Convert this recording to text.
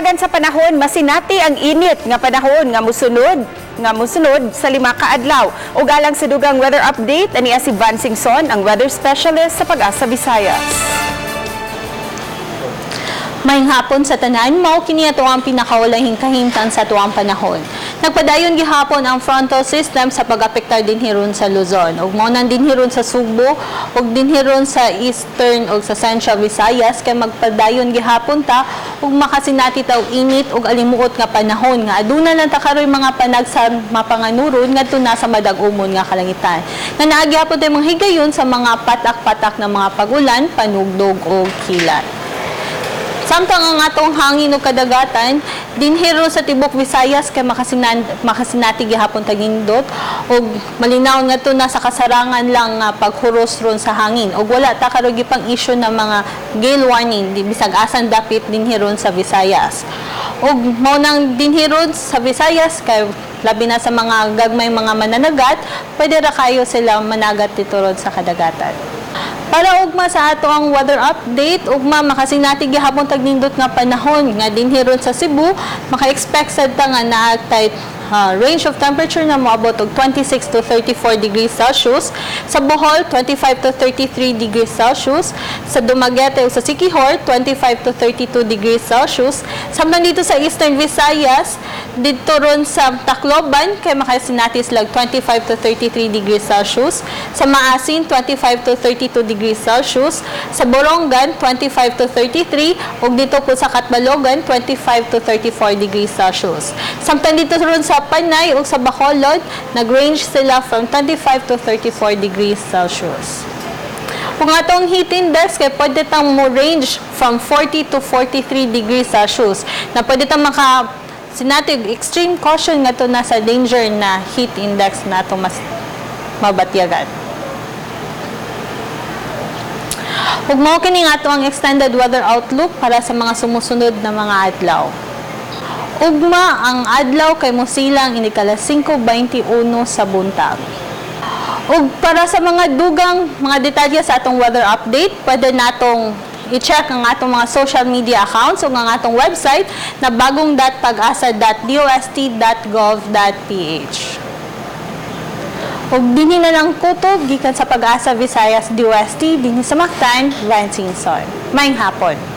Kahimtangan sa panahon, masinati ang init nga panahon nga musunod sa 5 ka adlaw. Ug alang sa dugang weather update, ania si Van Singson, ang weather specialist sa Pag-asa Visayas. Maayong hapon sa tanan, mao kini ato ang pinakaulahing kahimtang sa atuang panahon. Nagpadayon gihapon ang frontal system sa pag-apektar dinhi ron sa Luzon. Ug mao nang dinhi ron sa Sugbo ug dinhi ron sa Eastern ug sa Central Visayas kay magpadayon gihapon ta ug makasinati ta og init ug alimuot nga panahon nga aduna lang ta karoy mga panagsa mapanganuron ngadto na sa madag-umon nga kalangitan. Nga naa gihapon tay mga higayon sa mga patak-patak na mga pagulan, panugdog ug kilat. Samtang ang atong hangin ug kadagatan dinhi ron sa tibok Visayas kay makasinati gihapon tag nindot ug malinaw ngadto na sa kasarangan lang nga paghuros ron sa hangin ug wala ta karon gipang issue ng mga gale warning di bisag asan dapit dinhi ron sa Visayas. Ug mao nang dinhi ron sa Visayas kay labi na sa mga gagmay mga mananagat, pwede ra kayo sila managat dito ron sa kadagatan. Para ugma sa ato ang weather update, ugma makasinati gihapon tag nindot nga panahon nga dinhi ron sa Cebu, maka-expect sad ta nga naa tay range of temperature na moabot og 26 to 34 degrees Celsius, sa Bohol 25 to 33 degrees Celsius, sa Dumaguete ug sa Siquijor 25 to 32 degrees Celsius. Samtang dito sa Eastern Visayas, dito ron sa Tacloban kay makasinati sila og 25 to 33 degrees Celsius, sa Maasin 25 to 32 degrees Celsius, sa Borongan 25 to 33 ug dito po sa Catbalogan 25 to 34 degrees Celsius. Samtang dito ron sa Panay ug sa Bacolod, nag-range sila from 25 to 34 degrees Celsius. Kung atong heat index kay pwede tang mo range from 40 to 43 degrees Celsius na pwede tang maka sinati extreme caution nga to nasa danger na heat index na to mas mabatyagan. Ug mao kini nga ato ang extended weather outlook para sa mga sumusunod na mga adlaw. Ugma ang adlaw kay mosilang inig alas 5:21 sa buntag. Ug para sa mga dugang mga detalye sa atong weather update, pwede natong i-check ang atong mga social media accounts o ang atong website na bagong.pagasa.dost.gov.ph. Ug dinhi na lang kutob gikan sa Pag-asa Visayas DOST dinhi sa Mactan, Van Singson. Maayong hapon.